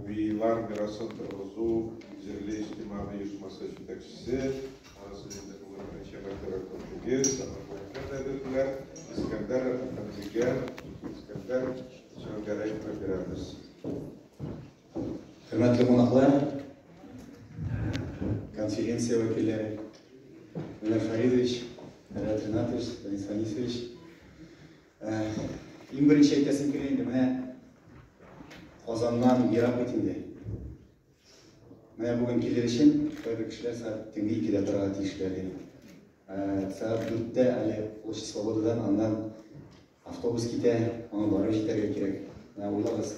Бубийлар мирасын торгызу җирле иҗтимагый оешмасы җитәкчесе, анысын инде бүген беренче мәртәбә күрдегез, аның белән дә белделәр, Искәндәр әфәндегә, Искәндәр Җангәрәевка бирәбез. Хөрмәтле кунаклар, конференция вәкилләре, Венер Фаридович, Рәт Ринатович, Данис Фанисович, Иң беренче әйтәсем килә инде, менә Казаннан ерак бит инде. Менә бүген килер өчен кайбер кешеләр сәгать төнге икедә торырга тиешләр иде. Сәгать дүрттә әле Площадь Свободадан аннан автобус китә, аңа барып җитәргә кирәк. Менә уйлагыз.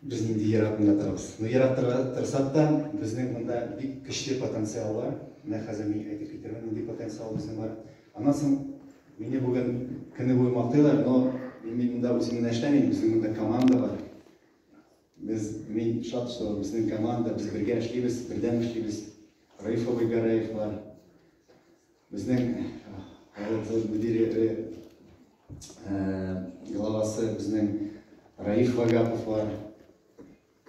Без нинди ерак монда торабыз. Ну, ерак торсак та, безнең монда бик көчле потенциал бар. Менә хәзер мин әйтеп китермен, нинди потенциал безнең бар. Аннан соң мине бүген көне буе мактыйлар, но мин монда үзем генә эшләмим, безнең монда команда бар. Без, мин шат, что безнең команда, без бергә эшлибез, бердәм эшлибез. Раиф абый Гараев бар. Безнең авыл мөдире, главасы безнең Раиф Вагапов бар.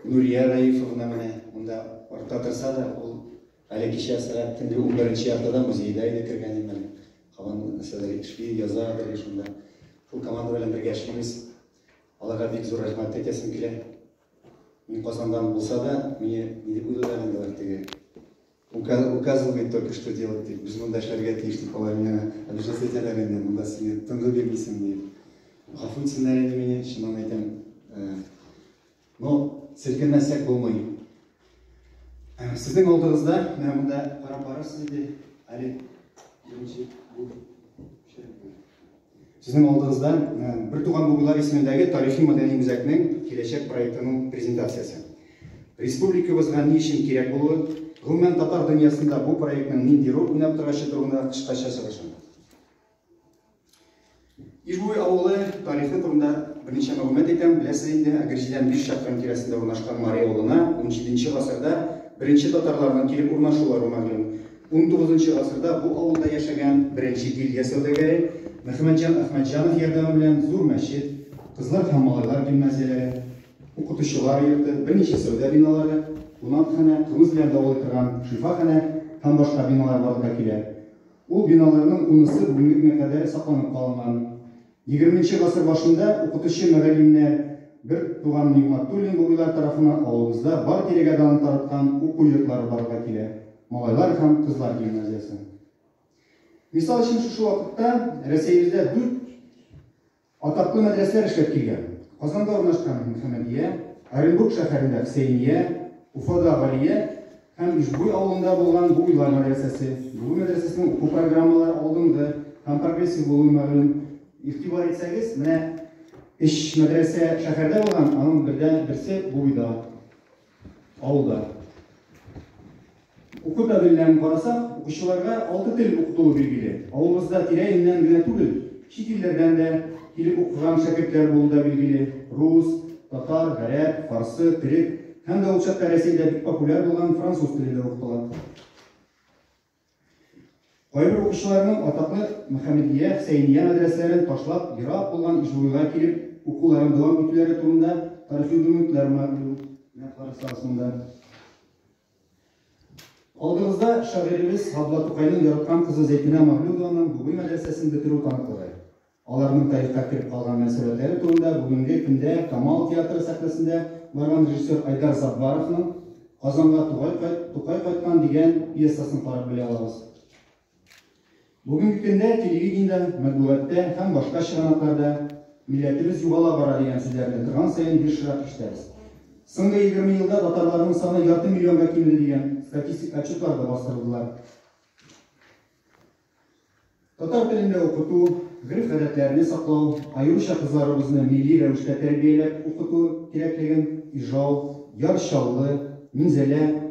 Нурия Раифовна менә монда артта торса да, ул әле кичә сәгать төнге 11 яртыда музейда иде кергән инде. Һаман нәрсәдер эшли, яза бергә шунда. Шул команда белән бергә эшлибез. Аларга бик зур рәхмәт әйтәсем килә. Мин Казандан булса да, мине ни дип уйлыйлар инде алар теге. Указывает только, что делать, дип, без монда эшләргә тиеш, дип, алар миңа обижаться итәләр инде, монда сине тынгы бирмисең, дип. Гафу итсеннәр инде мине, чыннан әйтәм. Но селкенмәсәк булмый. Сезнең алдыгызда, менә монда карап барырсыз инде, әле беренче бу Сезнең алдыгызда Бертуган Бубыйлар исемендәге тарихи-мәдәни үзәкнең киләчәк проектының презентациясе. Республикабызга ни өчен кирәк булуы, гомумән татар дөньясында бу проектның нинди роль уйнап торачы турында кыскача чыгышым. Ижбуй авылы тарихы турында берничә мәгълүмат әйтәм. Беләсез инде, Әгерҗедән 5 чакрым тирәсендә урнашкан Мари авылына 17 гасырда беренче татарларның килеп урнашулары мәгълүм. Унтугызынчы гасырда бу авылда яшәгән беренче гильдия сәүдәгәре Мөхәммәтҗан Әхмәтҗанов ярдәме белән зур мәчет, кызлар һәм малайлар гимназияләре, укытучылар йорты, берничә сәүдә биналары, кунакханә, кымыз белән дәвалый торган шифаханә һәм башка биналар барлыкка килә. Ул биналарның унысы бүгенге көнгә кадәр сакланып калынган. Егерменче гасыр башында укытучы мөгаллимнәр, бер туган Нигъмәтуллин бабайлар тарафыннан авылыбызда бар тирәгә данын тараткан уку йортлары барлыкка килә, малайлар һәм кызлар гимназиясе. Мисал өчен, шушы вакытта Рәсәебездә дүрт атаклы мәдрәсәләр эшләп килгән. Казанда урнашкан Мөхәммәдия, Оренбург шәһәрендә Хөсәения, Уфада Галия Һәм Ижбуй авылында булган Бубыйлар мәдрәсәсе. Бубый мәдрәсәсенең уку программалары алдынгы һәм прогрессив булуы мәгълүм. Игътибар итсәгез, менә өч мәдрәсә шәһәрдә булган, аның бердә берсе Бубыйда, авылда. Уку табельләрен карасак, укучыларга алты тел укытылу билгеле. Авылыбызда тирә-юньнән генә түгел, чит илләрдән дә килеп укыган шәкертләр булу да билгеле. Рус, татар, гарәп, фарсы, төрек Һәм дә ул чакта Рәсәйдә бик популяр булган француз теле дә укытыла. Кайбер укучыларның атаклы Мөхәммәдия, Хөсәения мәдрәсәләрен ташлап, ерак булган Ижбуйга килеп укуларын дәвам итүләре турында тарихи документлар мәгълүм. Менә карасагыз монда. Алдыгызда шагыйребез Габдулла Тукайның яраткан кызы Зәйтүнә Мәгълүмованың Бубый мәдрәсәсен бетерү таныклыгы. Аларның тарихка кереп калган мөнәсәбәтләре турында бүгенге көндә Камал театры сәхнәсендә барган режиссер Айдар Заббаровның Казанга Тугай кайт, Тукай кайткан дигән пьесасын карап белә алабыз. Бүгенге көндә телевидениедә, матбугатта һәм башка чыганакларда милләтебез югала бара дигән сүзләрне торган саен ешрак ишетәбез. Соңгы 20 елда татарларның саны ярты миллионга кимеде дигән статистик отчетлар да бастырылдылар. Татар телендә укыту, гореф-гадәтләрне саклау, аеруча кызларыбызны милли рәвештә тәрбияләп укыту кирәклеген Ижау, Яр Чаллы, Минзәлә,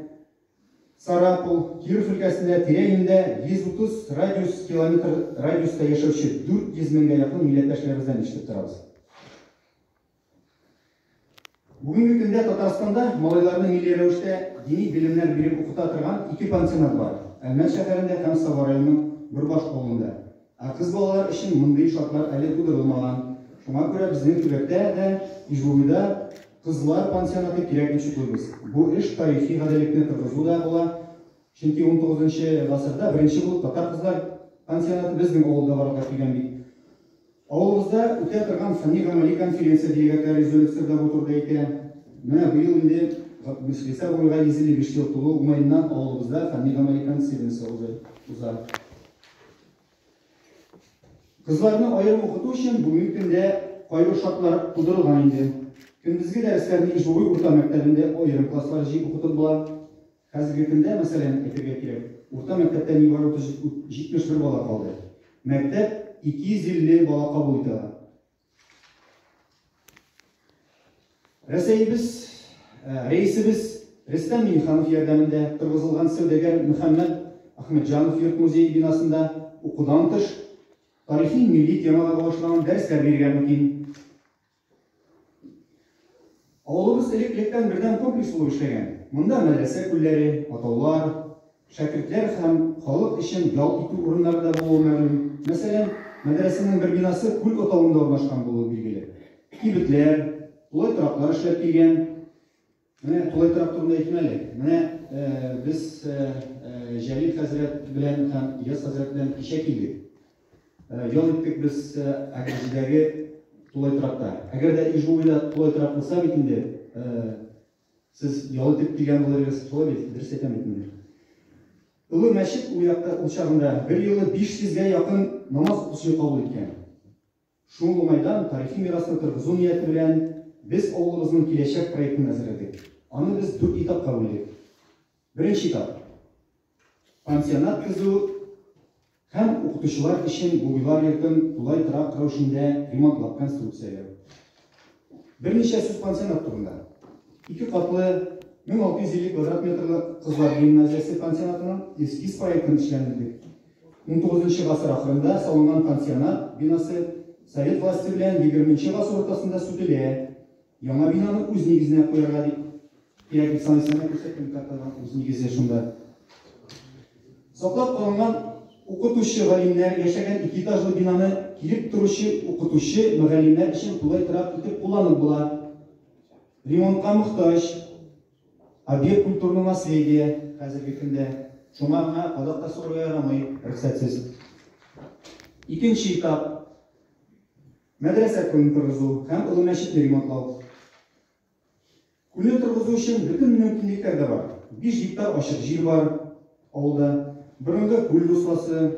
Сарапул, Киров өлкәсендә тирә-юньдә 130 радиус километр радиуста яшәүче 400 меңгә якын милләттәшләребездән ишетеп торабыз. Бүгенге көндә Татарстанда малайларны милли рәвештә дини белемнәр биреп укыта торган ике пансионат бар, Әлмәт шәһәрендә һәм Саба районының Бөрбаш авылында. Ә кыз балалар өчен мондый шартлар әле тудырылмаган. Шуңа күрә безнең төбәктә дә, Ижбуйда кызлар пансионаты кирәк дип шутлыйбыз. Бу эш тарихи гаделлекне торгызу да була. Чөнки унтугызынчы гасырда беренче булып татар кызлар пансионаты безнең авылда барлыкка килгән бит. Авылыбызда үтә торган фәнни-гамәли конференция делегатлары резолюциядә бу турыда әйтә. Менә быел инде Гыйса бабайга 155 ел тулу уңаеннан авылыбызда фәнни-гамәли конференция уза. Кызларны аерым укыту өчен бүгенге көндә кайбер шартлар тудырылган инде. Көндезге дәресләрне Ижбугый урта мәктәбендә аерым класслар җыеп укытып була. Хәзерге көндә, мәсәлән, әйтергә кирәк, урта мәктәптә нибары 71 бала калды. Мәктәп 250 бала кабул итә ала. Рәсәебез, рәисебез Рөстәм Миңнеханов ярдәмендә торгызылган сәүдәгәр Мөхәммәт Әхмәтҗанов йорт-музее бинасында укудан тыш, тарихи милли темага багышланган дәресләр бирергә мөмкин. Авылыбыз элек-электән бердәм комплекс булып эшләгән. Монда мәдрәсә күлләре, атаулар, шәкертләр һәм халык өчен ял итү урыннары да булуы мәгълүм. Мәсәлән, мәдрәсәнең бер бинасы күл атавында урнашкан булуы билгеле. Кибетләр, тулай тораклар эшләп килгән. Менә тулай торак турында әйтим әле. Менә без Җәлил хәзрәт белән һәм Ильяс хәзрәт белән кичә килдек. Ял иттек без Әгерҗедәге тулай торакта. Әгәр дә Ижуйда тулай торак булса бит инде, Сез ял итеп килгән булыр идегез, шулай бит? Дөрес әйтәм бит инде. Олы мәчет ул якта ул чагында бер юлы 500 гә якын намаз укучыны кабул иткән. Шул уңайдан тарихи мирасны торгызу нияте белән без авылыбызның киләчәк проектын әзерләдек. Аны без дүрт этапка бүлдек. Беренче этап. Пансионат төзү һәм укытучылар өчен Бубилар йортын тулай торак рәвешендә ремонтлап конструкцияләү. Берничә сүз пансионат турында. Ике катлы 1650 квадрат метрлы кызлар гимназиясе пансионатының эскиз проектын эшләндердек. 19 гасыр ахырында салынган пансионат бинасы совет власте белән 20 гасыр уртасында сүтелә. Яңа бинаны үз нигезенә куярга дип кирәк дип саныйсың, күрсәттем картадан үз нигезе шунда. Саклап калынган укытучы галимнәр яшәгән ике этажлы бинаны килеп торучы укытучы мөгаллимнәр өчен тулай торак итеп кулланып була. Ремонтка мохтаҗ объект культурного наследия хәзерге көндә. Шуңа аңа кадак та сугарга ярамый, рөхсәтсез. Икенче этап. Мәдрәсә күлен торгызу һәм олы мәчетне ремонтлау. Күлне торгызу өчен бөтен мөмкинлекләр дә бар. 5 гектар ачык җир бар авылда. Борынгы күл русласы.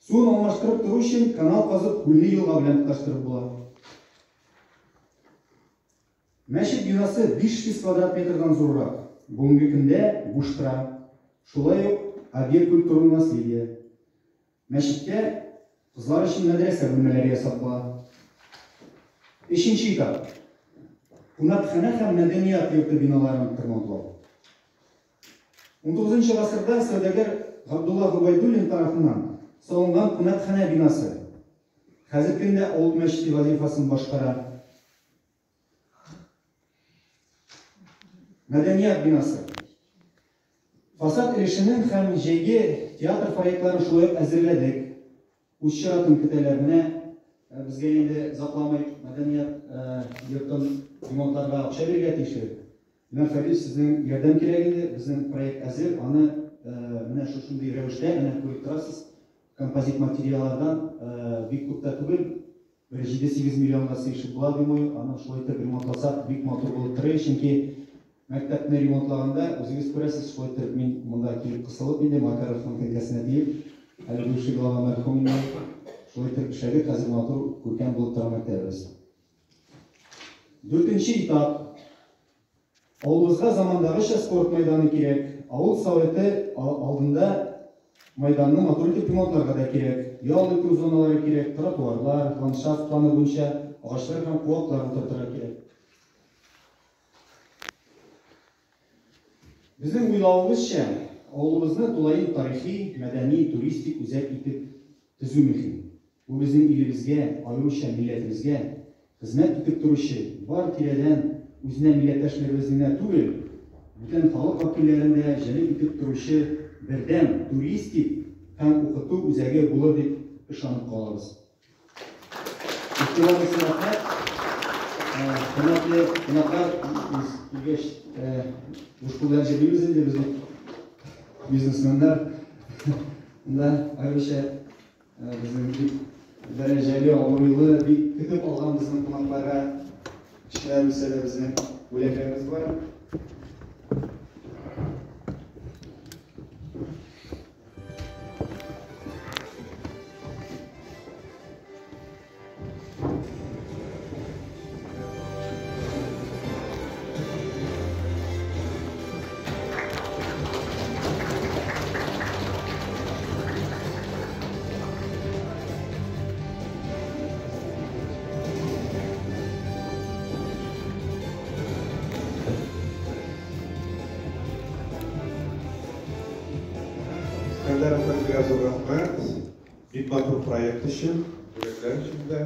Суын алмаштырып тору өчен канал казып күлне елга белән тоташтырып була. Мәчет бинасы 500 квадрат метрдан зуррак. Бүгенге көндә буш тора. Шулай ук объект культурного наследия. Мәчеттә кызлар өчен мәдрәсә бүлмәләре ясап була. Өченче этап. Кунакханә һәм мәдәният йорты биналарын ремонтлау. 19 гасырда сәүдәгәр Габдулла Гобәйдуллин тарафыннан салынган кунакханә бинасы хәзер көндә авыл мәчете вазифасын башкара. Мәдәният бинасы. Фасад өлешенең һәм җәйге театр проектларын шулай ук әзерләдек. Үз чиратын көтәләр. Менә э, безгә инде озакламый мәдәният э, йортын ремонтларга акча бирергә тиешле. Менә Фәрит, сезнең ярдәм кирәк инде. Безнең проект әзер. Аны э, менә шушындый рәвештә, менә күреп торасыз, композит материаллардан бик күп тә түгел, Бер җиде-сигез миллионга сыешып була, думаю, аны шулай итеп ремонтласак, бик матур булып торыр, чөнки мәктәпне ремонтлаганда, үзегез күрәсез, шулай итеп мин монда килеп кысылып инде, Макаровның теңкәсенә тиеп, әле бывший глава мәрхүм инде, шулай итеп эшләдек, хәзер матур, күркәм булып тора мәктәбебез. Дүртенче этап. Авылыбызга замандагыча спорт мәйданы кирәк. Авыл советы алдында мәйданны матур итеп ремонтларга да кирәк. Ял итү зоналары кирәк, тротуарлар, ландшафт планы буенча агачлар һәм куаклар утыртырга кирәк. Безнең уйлавыбызча, авылыбызны тулаем тарихи, мәдәни, туристик үзәк итеп төзү мөһим. Бу безнең илебезгә, аеруча милләтебезгә хезмәт итеп торучы, бар тирәдән үзенә милләттәшләребезне генә түгел, бүтән халык вәкилләрен дә җәлеп итеп торучы бердәм туристик һәм укыту үзәге булыр дип ышанып калабыз. Игътибарыгыз өчен рәхмәт. Хөрмәтле кунаклар, без килгәч, буш кул белән җөрмибез инде без бит бизнесменнар. Монда аеруча безнең бик дәрәҗәле, абруйлы, бик көтеп алган безнең кунакларга кечкенә булса да безнең бүләкләребез бар. Искәндәр әфәндегә зур рәхмәт. Бик матур проект өчен, бүләкләр өчен дә.